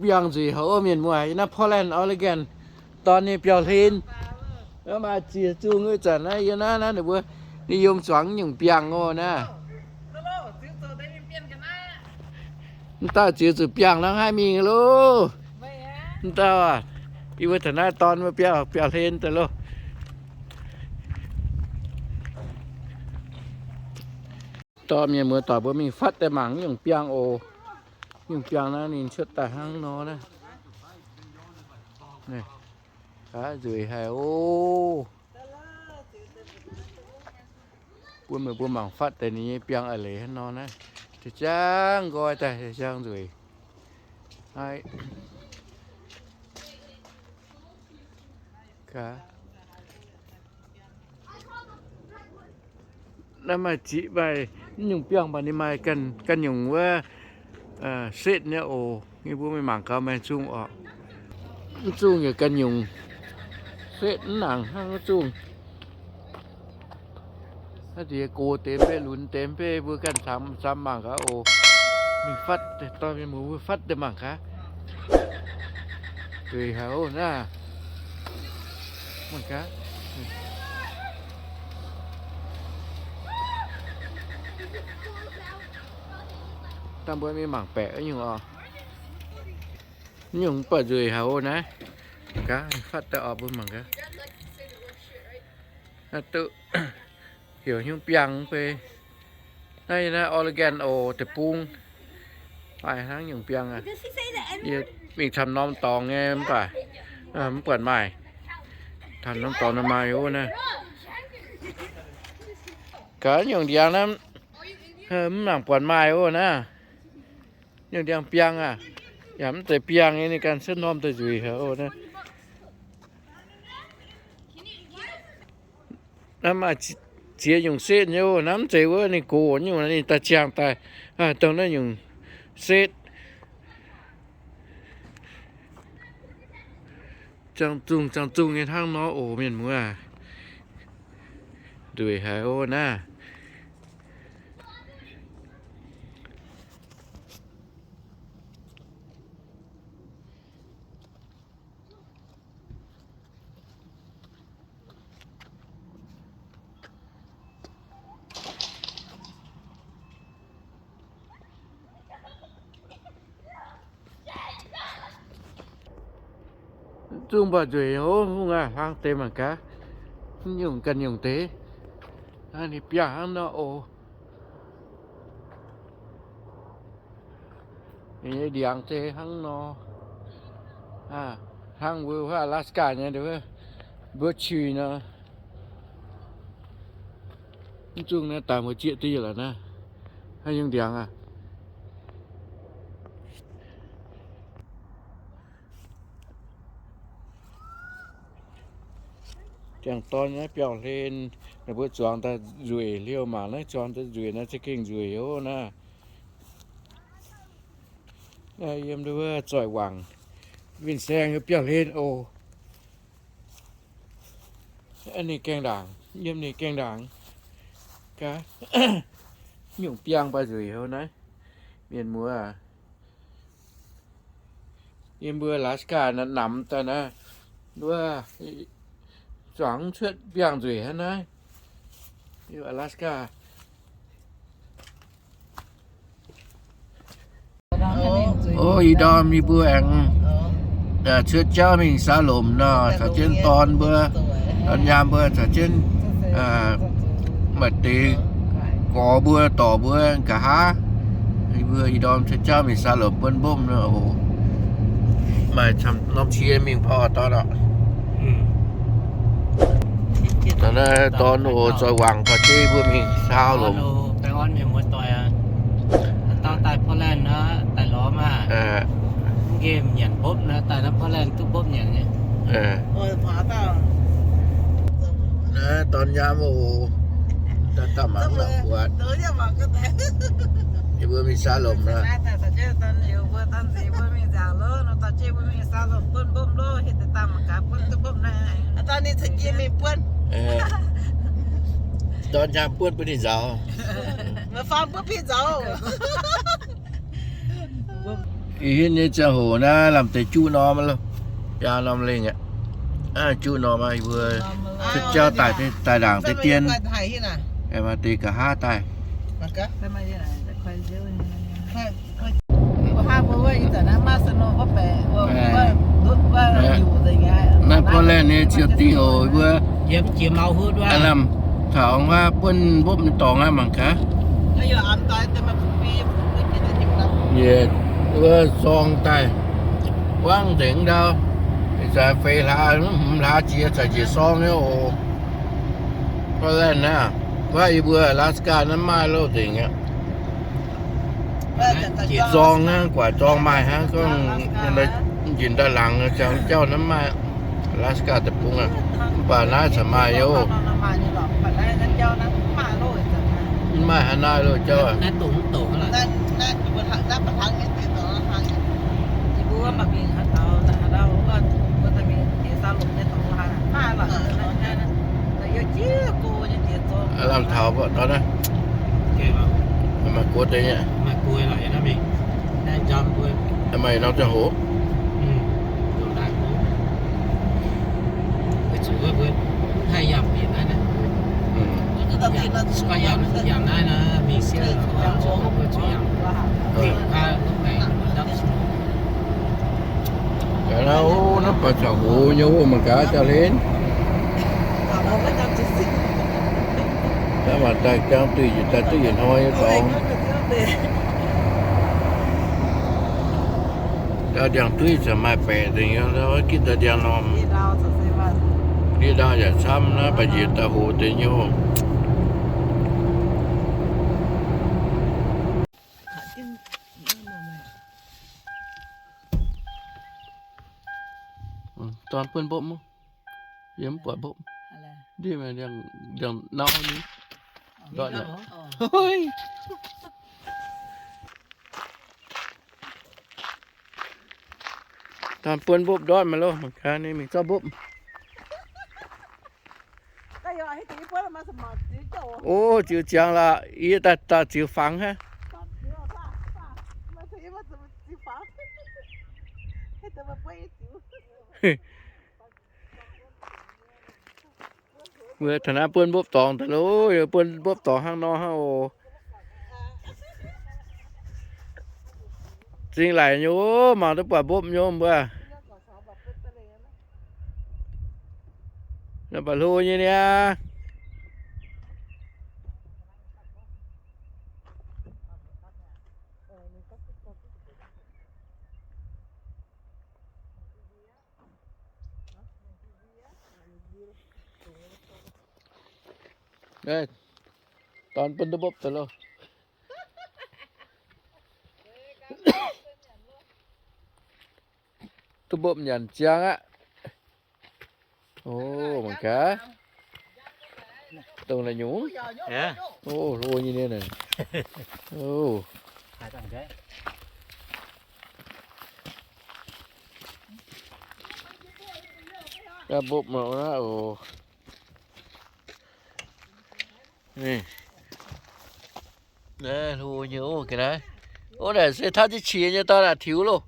Biangh nzueic haic oc mienh muoz, yie naaiv Portland, Oregon dorn nyei biauv-hlen. Maaih ziex zungh ih zanc naaiv yie naaiv, naaiv ninh mbuo ninh yiem zuangx nyungc biangh oc naaiv. Mv dauh ziex zuqc biangh hnangv haaix mingh loh. Mv dauh aac, yie mbuo taux naaiv dorn mbuo biauv, biauv-hlen daaih loh. Dorh mienh muoz doic mbuo mingh fatv daaih mangc nyungc biangh oc. Nyungc biangh naaiv ninh cuotv daaih hnangv nor naaiv. Gaax nzueic haic oc. Bun meih mbuo mangc fatv daaih ninh nyei biangh a'leiz hnangv nor naaiv. Ziangh nqoi daaih ziangh nzueic. Gaax. Naaiv maaih ziex, maaih nyungc biangh mv baac ninh maaih ganh nyungc wuov setv nyei oc. Yie mbuo mingh mangc gaax maaih zungh oc. Mv zungh yaac ganh nyungc setv mv nangc hnangv mv zungh. Naaiv deix gox deix mv bei, lunx deix mv bei, mbuo ganh camv camv mangc gaax oc. Mingh fatv, dorh mienh muoz mbuo fatv daaih mangc gaax. Nzueic haic oc naaiv. Mangc gaax. Dangh mbuo mingh mangc baeqc nyungc oc. Nyungc mv baac nzueic haic oc naaiv. Gaax fatv daaih oc mbuo mangc gaax. Naaiv duqv heuc nyungc biangh mv bei. Naaiv yie naaiv Oregon oc, deic-bung. Maaih hnangv nyungc biangh aqv. Yie mingh camv norm dorngx nyei mv baac mv buatc maaih. Camv norm dorngx nor maaih oc naaiv. Gaax nyungc ndiangx naaiv mv nangc buatc maaih oc naaiv. Nyungc ndiangx biangh aqv. Yaac mv zeiz biangh nyei, ninh ganh cuotv norm daaih nzueic haic oc naaiv. Naaiv maaih ziex nyungc setv nyei oc. Naaiv mv zeiz wuov ninh gox nyungc, ninh daaih ziangh daaih dongh naaiv nyungc setv. Ziangh zungh ziangh zungh nyei hnangv nor oc mienh muoz. Nzueic haic oc naaiv. Zungh mbu'ziex hnyouv hungh aac, hlang deix mangc gaax. Nyungc ganh nyungc deix. Ninh biangh hnangv nor oc. Ninh nyei ndiangx se hnangv nor. Hnangv mbuo Alaska nyei, mbuo qi nor. Mv zungh naaiv daaih mbuo zieqv duqv yietc lorqc naaiv. Haaix nyungc ndiangx aac? Jangx dorn naaiv biauv-hlen, ninh mbuo zuangx daaih nzueic liouh mangc naaiv zuangx daaih nzueic naaiv za'gengh nzueic oc naaiv. Yiem wuov zoih wangc, win-saeng biauv-hlen oc. Ninh gaengh ndaangc, yiem ninh gaengh ndaangc. Gaax, nyungc biangh baac nzueic oc naaiv, mienh muoz. Yiem mbuo Alaska naaiv namx daaih naaiv, wuov zuangx cuotv biangh nzueic hnangv naaiv. Yiem Alaska. O, ih ndorm yie mbuo aengx cuotv jauv mingh saalomc nor, caux jienv dorn mbuo, dorn nyaam mbuo caux jienv maaih deix gorx mbuo, dorc mbuo nqa'haav. Yie mbuo ih ndorm cuotv jauv mingh saalomc buonv mbopv nor oc. Maaih camv norm cie mingh porv dorn oc. Naaiv dorn oc, zoih wangc caux jienv mbuo mingh saalomc. Baengh orn mienh muoz-doic aac, dauh daaih Portland aqv, daaih lorz maah. Nqemh nyanc mbopv naaiv, daaih naaiv Portland duqv mbopv nyanc nyei. Naaiv dorn nyaam oc, daaih daaih mangc buatc. Yie mbuo mingh saalomc aqv. Dorn nyaam buonv bun ninh nzaaux. Ih hitv nyei ziangh hoc naaiv lamh deix juqv norm aqv loh. Biaa norm lengh aqv. Juqv norm aqv, yie mbuo cuotv jauv daaih, daaih ndaangc deix dien. Maaih deix nqa'haav daaih. Naaiv Portland nyei ziouc dingh oc, mbuo lamh taux wuov buonv mbopv nyei dorngx aqv mangc gaax. Yie wuov sorng daaih, buangv nzengc ndau, ih zanc feix hlaax, hmz hlaax jiex, zanc jiex sorng nyei oc. Portland naaiv, wuov yie mbuo Alaska naaiv maaih loh nzengc aqv. Jiex zorng hnangv, guaax zorng maaih hnangv, gorngv njien-daaih laangz ziangx jauv naaiv maaih Alaska deic-bung aqv. Mv baac naaiv caux maaih yaac oc. Mv maaih haaix naaiv loh jauv aqv. Lamh taux mbuo taux naaiv, maaih guoqv deix nyei, maaih norm ziangh hoc. Ga'naaiv, o, naaiv baac ziangh hoc nyei wuov mangc gaax, jaa-hlen. Naaiv maaih daaih jangx duih yietc daaih duqv yietc hnoi nyei dorngx. Ndau ndiangx-duqv ziouc maaih baeqc nzengc, gitv ndau ndiangx-normh. Ndiev ndau yaac camv naaiv, baac njiec daaih hoc deix nyei. Dorn buonv mbopv mv, yie mv buatc mbopv. Ndiev ndiangx-nau ni. Ndortv. Dorn buonv mbopv ndortv maiv loh, mangc gaax ninh mingh zorqv mbopv. O, ziux ziangx lorqc, yie daaih, daaih ziux fangx hnangv. Mbuo taux naaiv buonv mbopv dorngx daaih loh, buonv mbopv dorngx hnangv nor hnangv oc. Zingh laic nyei oc, mangc duqv buatc mbopv nyei mbuo. Naaiv baac hlo nyei niaa. Dorn buonv duqv mbopv daaih loh. Duqv mbopv nyanc ziangx aqv. O, mangc gaax. Dongh naaiv nyungc. O, hlo nyei niaa. O. Gapv mbopv mangc naaiv oc. Naaiv hlo nyei oc, ga'naaiv. O, naaic se taux jienv qiex nyei dorn aqv, tiux loh.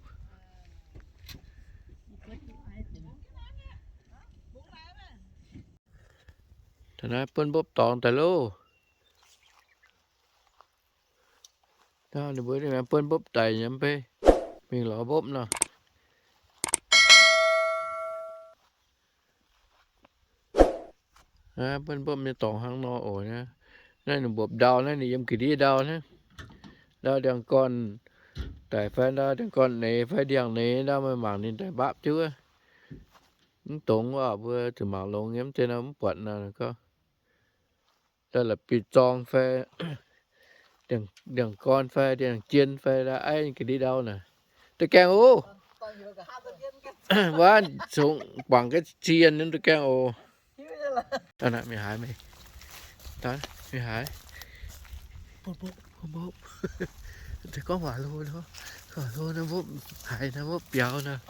Taux naaiv buonv mbopv dorngx daaih loh. Ninh mbuo buonv mbopv daic nyei mv bei, mingh lorz mbopv nor. Buonv mbopv nyei dorngx hnangv nor oc. Naaiv ninh mbopv ndau naaiv, ninh yiem ga'ndiev ndau naaiv. Ndau ndiangx-gorn daic fai ndau ndiangx-gorn neix fai ndiangx-neix ndau, meih mangc ninh daaih mbapv jienv wuov. Mv dongz wuov, mbuo zuqc mangc longx nyei, mv zeiz nor mv buatc nor gorngv. Daaih la'bieiv-zorng fai ndiangx-gorn fai ndiangx-jien fai ndau aiv ga'ndiev ndau naaic. Da'gaengh oc. Wuov congx guangc ga'ziex nyei da'gaengh oc. Mingh haaix, mingh haaix. Mbopv, mbopv. Gorngv waac hlo nor, waac hlo nor mbopv haiz nor, mbopv biaux nor.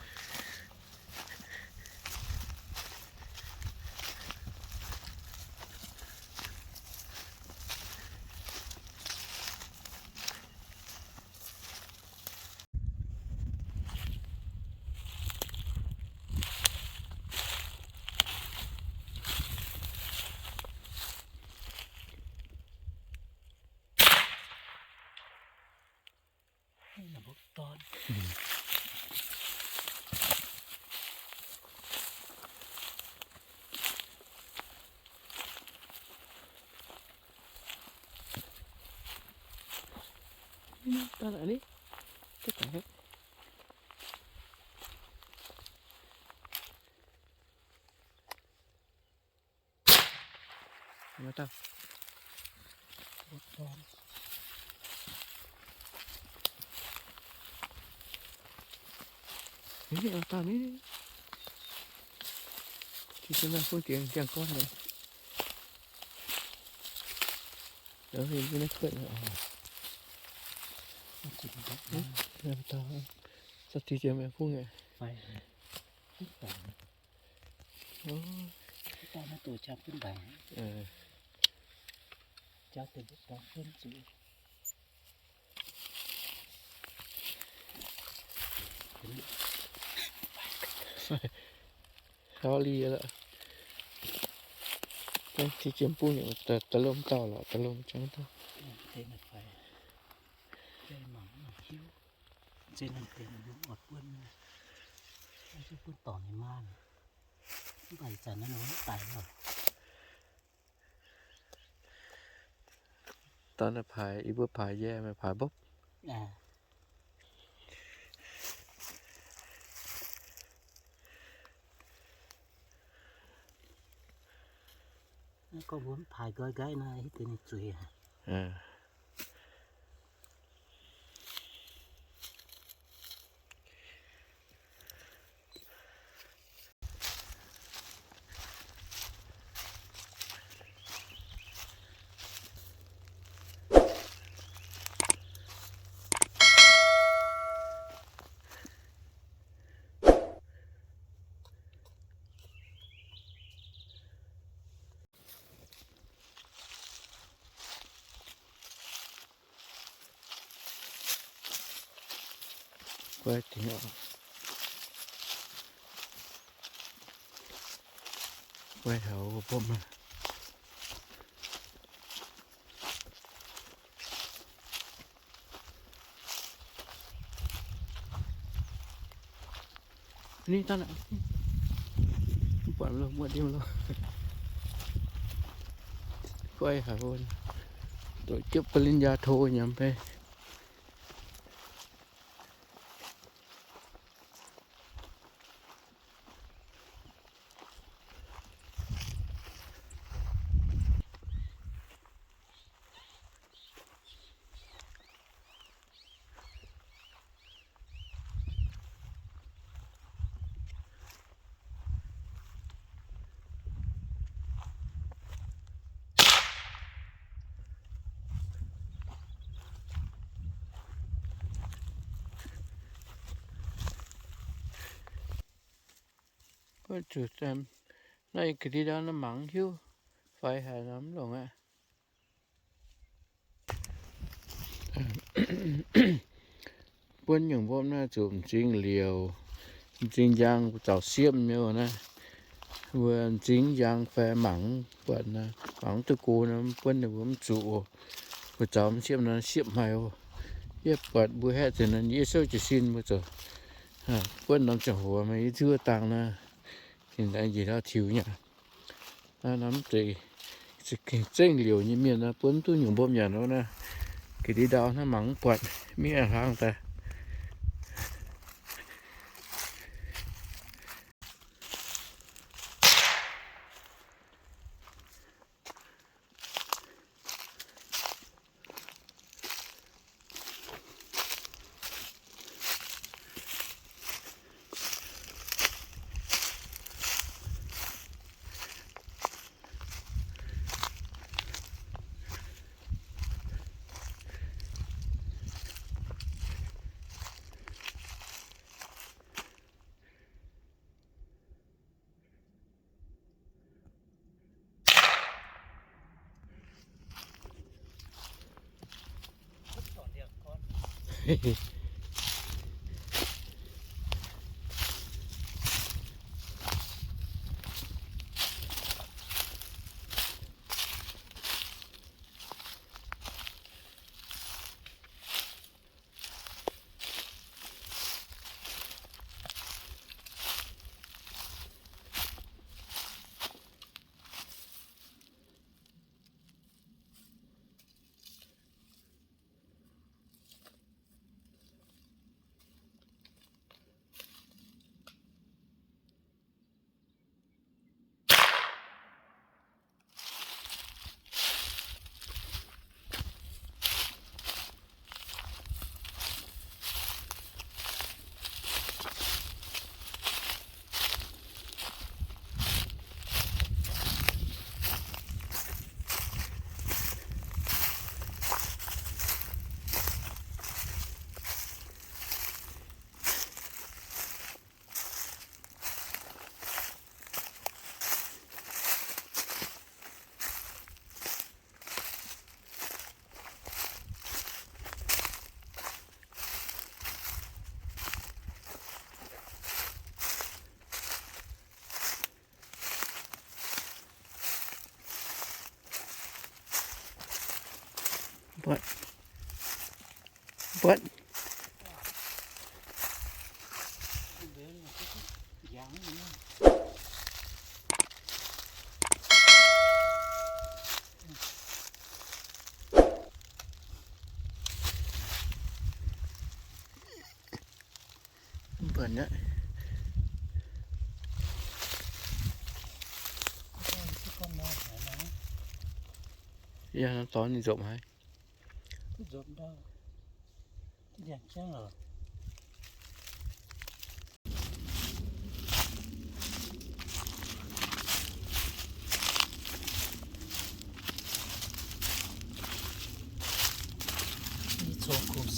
Sorry lorqc. Ti jiem bung nyei, da'lomh dauh lorqc, da'lomh jangv dauh. Da'naaiv paaix, yie mbuo paaix yie, meih paaix mbopv. Gorngv mbuo mv paaix nqoi nqaiv naaiv, hitv deix ninh zuiz. Guai dingc oc. Guai taux mbopv maah. Ninh daaih naaic, mv buatc loh, muotv ndiev loh. Guai haic, doqc jiepv ปริญญาโท nyanc fai. Mbuo zuqc naaiv ga'ndiev ndau naaiv mangc hiuv faix haic nor mv longc aqv. Buonv nyungc mbopv naaiv zuqc m'zing liouc, m'zing njang, zaux siepv nyei naaiv. Mbuo m'zing njang fai mangc buatc naaiv, mangc duqv go nor, buonv ninh mbuo mv zuqc oc. Mbuo zaux m'siepv nor, siepv haic oc. Yie buatc mbuo haeqv deix nor, yie souv jiez sin mbuo zoux. Buonv norm ziangh hoc maaih i zuov dangh naaiv, ninh njiec ndau tiux nyei. Naaiv norm deix zengv liouc nyei mienh nor, buonv duqv nyungc mbopv nyanc nor naaiv. Ga'ndiev ndau naaiv mangc mv buatc, mingh aengx hlang daaih. Buatc. Buatc. Mv baac naaiv, yaac dorn ninh nzopv haic.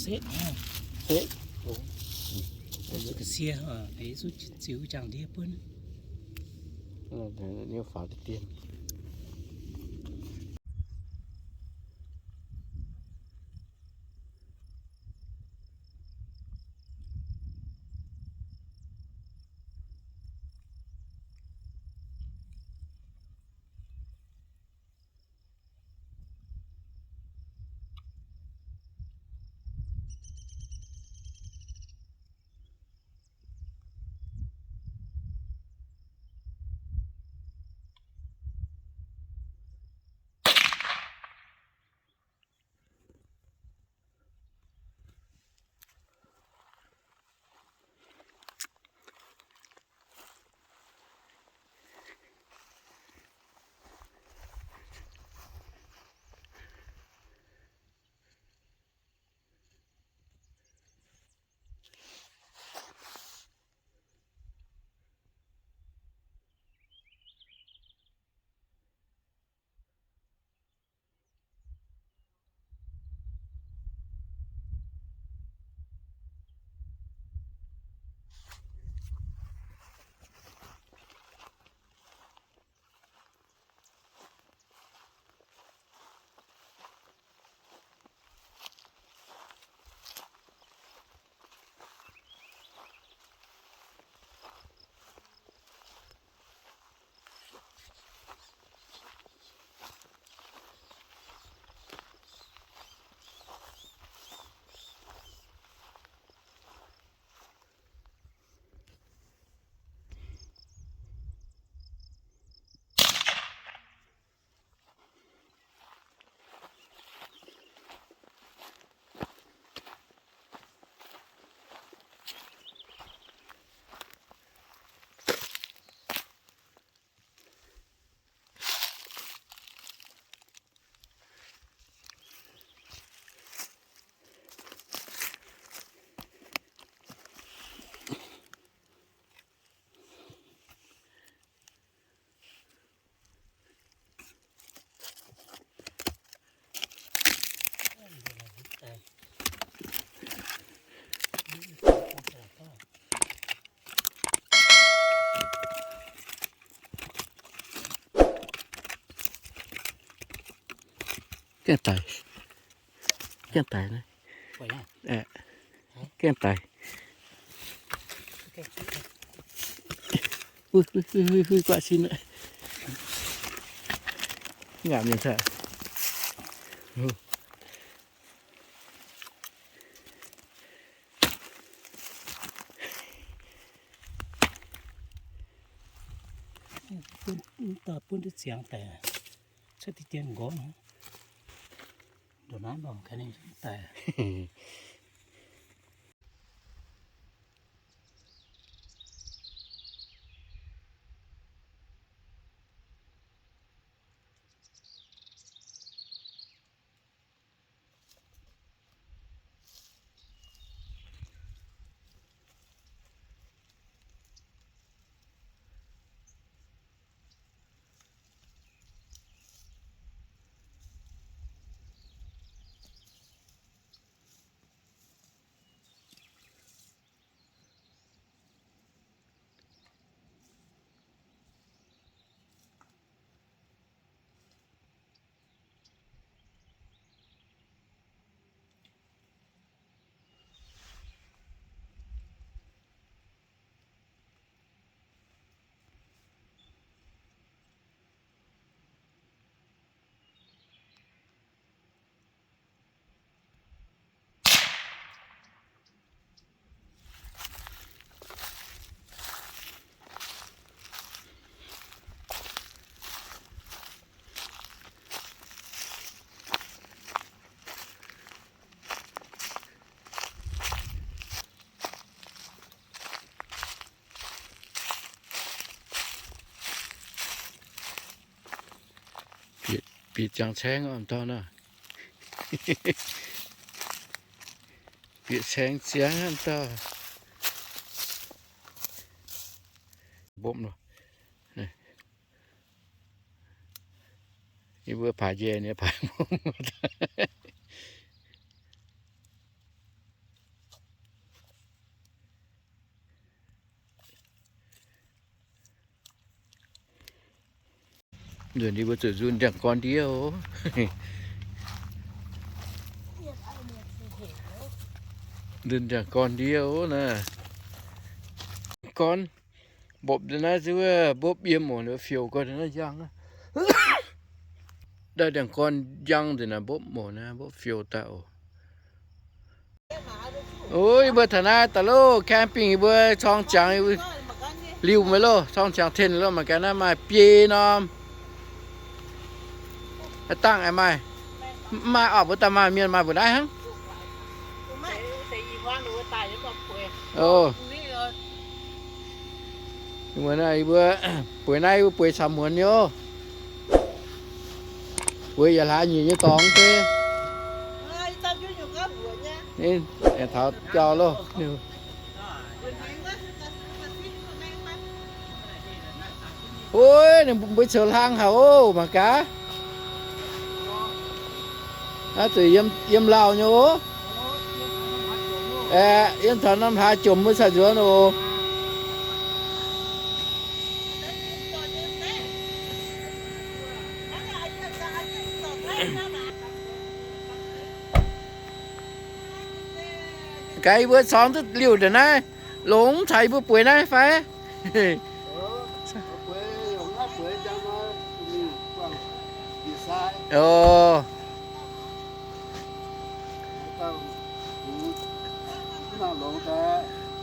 Setv, setv, ga'sie, zuqc ziux jangx ndiev buonv. Niu faaux deix dien. Gaengh daic. Gaengh daic naaiv. Gaengh daic. Hui, hui, hui, hui, guaatv sin. Ngaatc mienh daaih. Bun, bun duqv ziangx daic, cuotv deix dien nqorngv. Ndongc naaiv mbuo ganh ninh daic. Bieqc ziangx caeng aqv dauh naaiv. Bieqc caeng ziangx aqv dauh. Mbopv loh. Yie mbuo paaix njiec nyei paaix mbopv. Nzunc yie mbuo zuqc nzunh ndiangx gorn ndiev oc. Nzunh ndiangx gorn ndiev oc naaiv. Gorn mbopv nzunc naaiv zuqc mbopv yiem oc, fiouv gorn nzunc naaiv njang. Daaih ndiangx gorn njang nzunc naaiv mbopv oc, naaiv mbopv fiouv daaih oc. Ov, yie mbuo taux naaiv daaih loh, camping yie mbuo corng ziangx liuh meih loh, corng ziangx ten loh, mangc gaax naaiv maaih biei norm. Dangh maaih, maaih orqc, mbuo daaih maaih mienh maaih mbuo naaiv hnangv. Ov. Yie mbuo naaiv, yie mbuo bueix naaiv, yie mbuo bueix caux muonz nyei ov. Bueix yaac hlaax nyiec nyei dorngx deix. Ninh aengx taux jauh loh. Ov, ninh mbuo coux hlang haic ov, mangc gaax. Naaiv zuqc yiem lauh nyei ov. Aeqv, yiem taux norm hlaax jomc mbuo caux nzuonx oc. Gaax yie mbuo corng duqv liuh ndongc naaiv, longx caux yie mbuo bueix naaiv fai? Oc.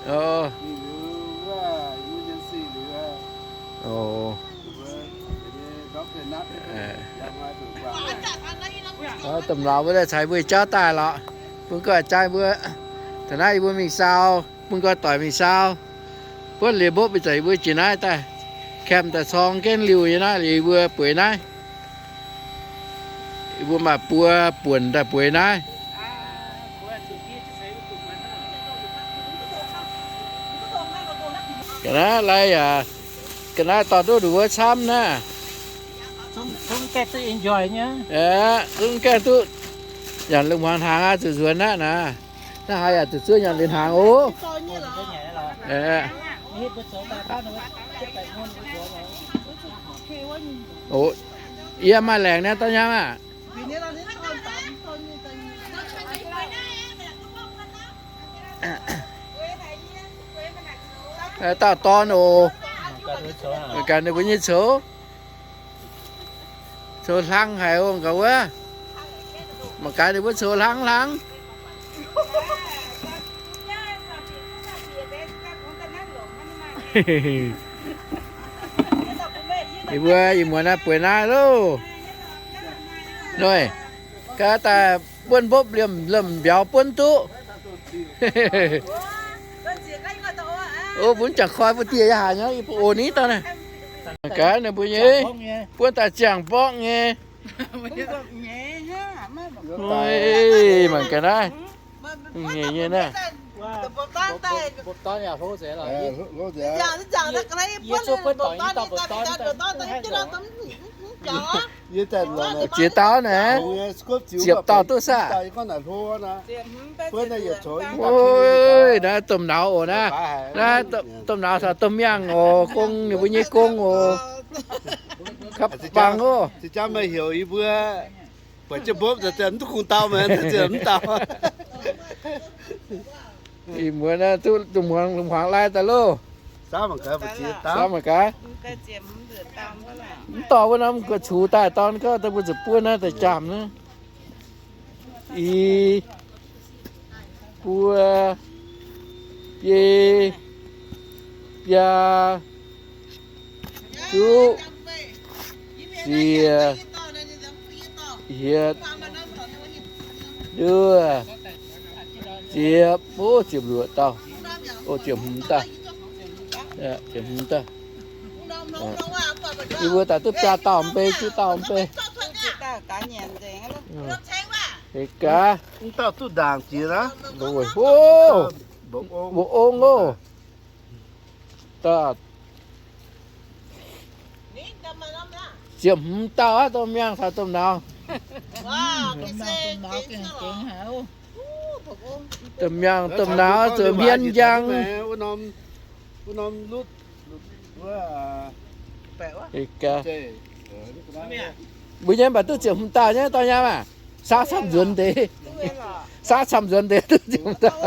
Oc. Domh lauz mbuo daaih caux mbuo jauv daaih lorqc. Bun gorx-jaaix mbuo, taux naaiv yie mbuo mingh saau, bun gorx-doic mingh saau. Buonv liuz mbopv ih zanc yie mbuo jiex naaiv daaih, camp daaih corng jienv liuh nyei naaiv liuz yie mbuo bueix naaiv. Yie mbuo maaih buo buonc daaih bueix naaiv. Ga'naaiv lai yaac, ga'naaiv dorh duqv nduqc wuov camv naaiv. Zungv gaengh duqv enjoy nyei. Aeqv, zungv gaengh duqv nyanc lungh hmuangx hnaangx aqv, zuqc nzuonx aqv naaiv. Naaiv haaix yaac zuqc zuov nyanc lungh hnaangx oc. Aeqv. Oc, yie maaih laengc naaiv dauh nyaam aah. Dauh dorn oc. Mangc gaax ninh mbuo nyei coux. Coux hlang haic oc, mangc gaax wuov. Mangc gaax ninh mbuo coux hlang hlang. Ninh mbuo ih muonz naaiv bueix naaiv loh. Noic, gaax daaih buonv mbopv liemh lemh mbiauz buonv duqv. O, mbuo jangx koi mbuo dieh yaac haic nyei, yie mbuo oc ni dauh naaiv. Gaax ninh mbuo nyei, buonv daaih ziangh mborqv nyei. Mangc gaax naaiv. Nyeic nyei naaiv. Jiex dauh naaiv, ziepc dauh duqv saah? Oi, naaiv domh nauz oc naaiv. Naaiv domh nauz caux domh miangh oc, gong ninh mbuo nyei gong oc. Kapv bang oc. Buatc jienv mbopv, mv duqv kungx dau, mv dau. Ih muonz naaiv duqv hmuangx, hmuangx lai daaih loh. Saauv mangc gaax. Mv dorh wuov norm gu'qcux daaih dorn gauh daaih mbuo zuqc buonv naaiv daaih jaamh naaiv. I, buo, biei, biaa, zuqv, ziec, hietv, nduov, ziepc, o, ziepc luoqc dauh, o, ziepc hmz dauh, ziepc hmz dauh. Yie mbuo daaih duqv biaa dauh mbei, juqv dauh mbei. Gaax. Mv dauh duqv ndaangc jiex aqv. Mbuo ong oc. Ziepc hmz dauh aqv, domh miangh caux domh nauz. Domh miangh domh nauz zoux hmien njang. Mbuo nyei mv baac duqv ziepc hmz dauh nyei, dorh nyei maah. Saav camv nzuonx deix. Saav camv nzuonx deix duqv ziepc hmz dauh.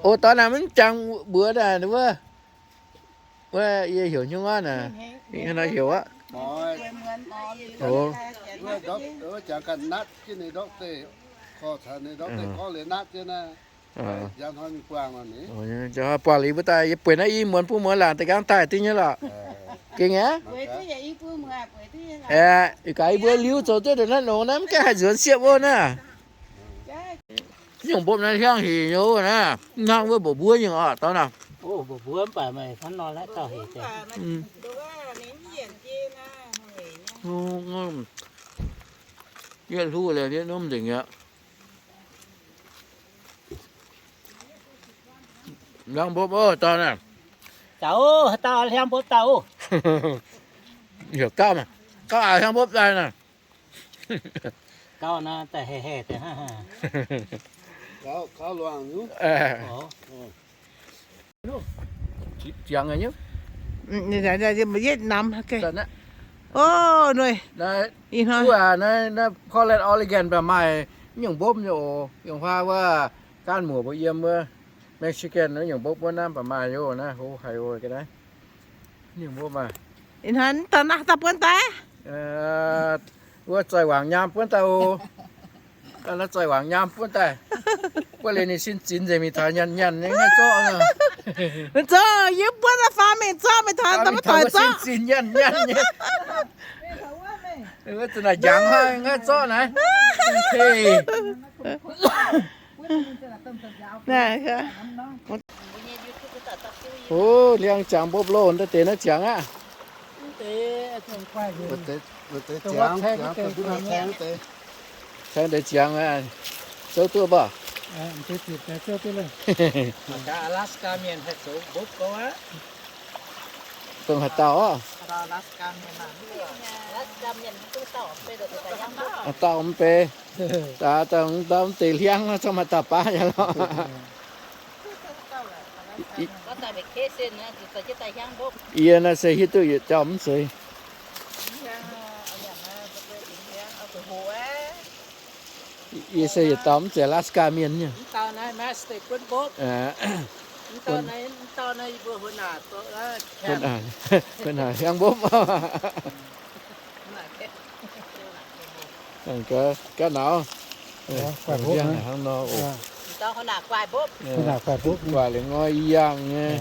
O, dorn naaic mv jangx mbuox naaic wuov. Wuov yie heuc nyungc aqv naaic. Ih hnoi heuc aqv. Jangx ganh natv jienv ninh ndortv deix, korv caux ninh ndortv deix gorngv liuz natv jienv naaiv. Buangh liuz mbuo daaih yie bueix naaiv i muonz bun muonz laangc deix gaengh daaih dingh nyei lorqc. Gengh aqv. Aeqv, ih gaax yie mbuo liuz zoux duqv ndongc naaiv nongx naaiv mv gaengh haih nzuonx siepv wuov naaiv. Nyungc mbopv naaiv hiuang hec nyei naaiv. Hnangv wuov mbuoqc mbuov nyungc oc, dorn naaic. Yietv hluv liuz yietv numv nzengc aqv. Hiuang mbopv oc, dorn naaic. Caux haaix dauh hiuang mbopv dauh oc. Heuc gauh, gauh aax hiuang mbopv daaih naaic. Gauh naaiv daaih haih haih deix hnangv. Ziangx nyei. Naaiv Portland, Oregon baac maaih nyungc mbopv nyei oc. Yungh huaav wuov gaanv muoc mbuo yiem wuov Michigan nyungc mbopv wuov naaiv baac maaih nyei oc. Naaiv hov haic oc ga'naaiv. Nyungc mbopv maaih. Ih hnoi dauh naaiv dauh buonv daaih. Wuov zoih wangc nyaam buonv daaih oc. Naaiv zoih wangc nyaam buonv daaih. Buonv liuz ninh sin zinx nzengc mingh taux nyanc nyanc nyei, ngaih zorqv. Zorqv, yie buonv naaiv faam mingh zorqv, mingh taux faam mingh taux wuov sin zinx nyanc nyanc nyei. Wuov za'naaic njangx hnoi ngaih zorqv naaiv. O, liangx ziangx mbopv loh daaih deix naaiv ziangx aqv. Tengx deix ziangx, zouv duqv mv baac. Dongh haaix dauh oc? Haaix dauh mv bei. Daaih dongh dauh mv deix hliangv nor, camv haaix dauh baav nyei lorq. Yie naaiv se hiuv duqv yietc dauh mv zeiz. Yie se yietc dauh mv zeiz Alaska mienh nyei. Bun haic hiuang mbopv. Gaav nauz. Hnangv nor oc. Guaaih liuz ngoi i yangh nyei.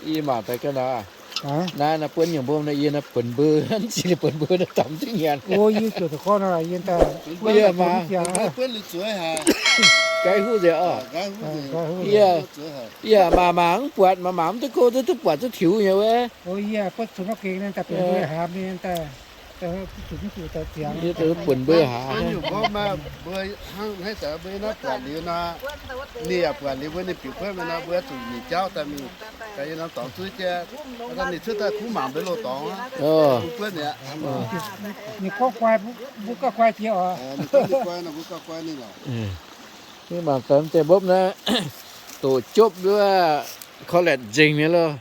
Yie mangc daaih ga'naaiv, naaiv naaiv buonv nyungc mbopv naaiv, yie naaiv buonc mbeu, mv ziex buonc mbeu naaiv damh duqv nyanc. Yie maah, ga'naaiv huv nzengc oc. Yie, yie maah maah mv buatc, maah maah mv duqv go, duqv duqv buatc duqv tiux nyei wuov. Yie buonc mbeu haaix. Ninh yaac buatc liuz nor, ninh yaac buatc liuz mbuo ninh biux kuotv mingh nor, mbuo zuqc nyic jauv daaih mingh, daaih yie norm dorngx zuiv jienv, ninh cuotv daaih kuv mangc mbuo loz-dorngx. Ninh gorngv guai, mbuo gauh guai jiex oc. Ninh gorngv ninh guai nor, mbuo gauh guai ninh oc. Mv baac deix mbopv naaiv doqc jopv wuov college nzengc nyei loh.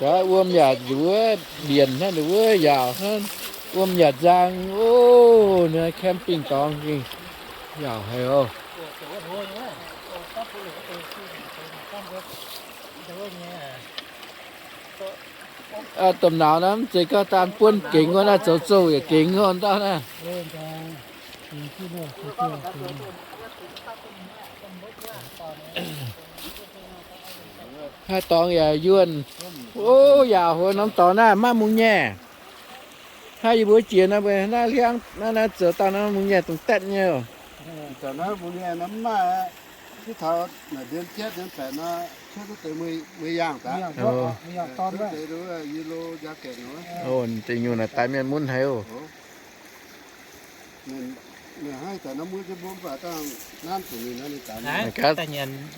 Gaav wuom yaac nduov mbienc hnangv, nduov wuov yaauc hnangv, wuom yaac nzang. Ov, naaiv camping dorngx gengh yaauc haic oc. Domh nauz naaiv mv zeiz gauh daan buonv gengx wuov naaiv, zoux zouh yaac gengx wuov dauh naaiv. เออ มันจะ ถึงที่โน่น ถึงที่โน่น ถึง นี่ ถึง นี่ ถึง นี่ ถึง นี่ ถึง นี่ ถึง นี่ ถึง นี่ ถึง นี่ ถึง Haaix dorngx yaac yuonh. O, yaac hlo norm dorngx naaiv maiv mungh nyei. Hnangv yie mbuo jiex naaiv, mbuo naaiv hliangv naaiv, naaiv zoux dangh naaiv mungh nyei dongh daetv nyei. Deix nyungc naaic daaih mienh munv haic oc.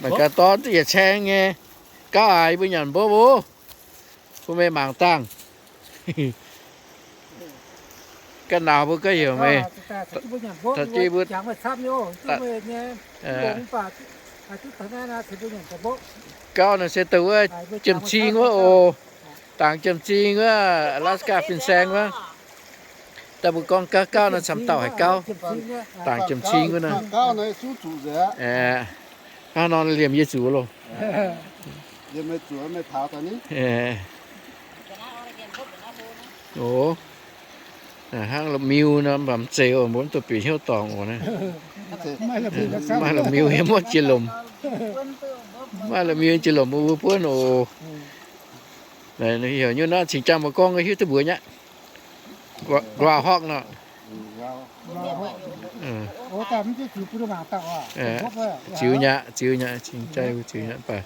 Mangc gaax dorn yietc caeng nyei, gauv aac, yie mbuo nyanc mbopv oc. Bun meih mangc dangh. Ga'nauz mbuo gauh heuc meih. Taux mbuo, gauv naaic se dongh wuov jiem-cing wuov oc. Dangc jiem-cing wuov Alaska fin-saeng wuov. Daaih mbuo gorngv gauv gauv nor camv dauh haiz gauv. Dangc jiem-cing wuov nor. Hnangv nor liemh yie zuqc loh. Oc, hnangv la'miu nor, mv baac mv zeiz oc, mbuo mv duqv bieqc hnyouv dorngc oc naaiv. Maaih la'miu yie mv jiex lomc. Maaih la'miu jiex lomc mbuo buonv oc. Heuc nyei nor cingx jangx mbuo gorngv hiuv duqv mbuox nyei aqv. Groundhog nor. Ziux nyei aqv, ziux nyei aqv, cingx jangx ziux nyei aqv baac.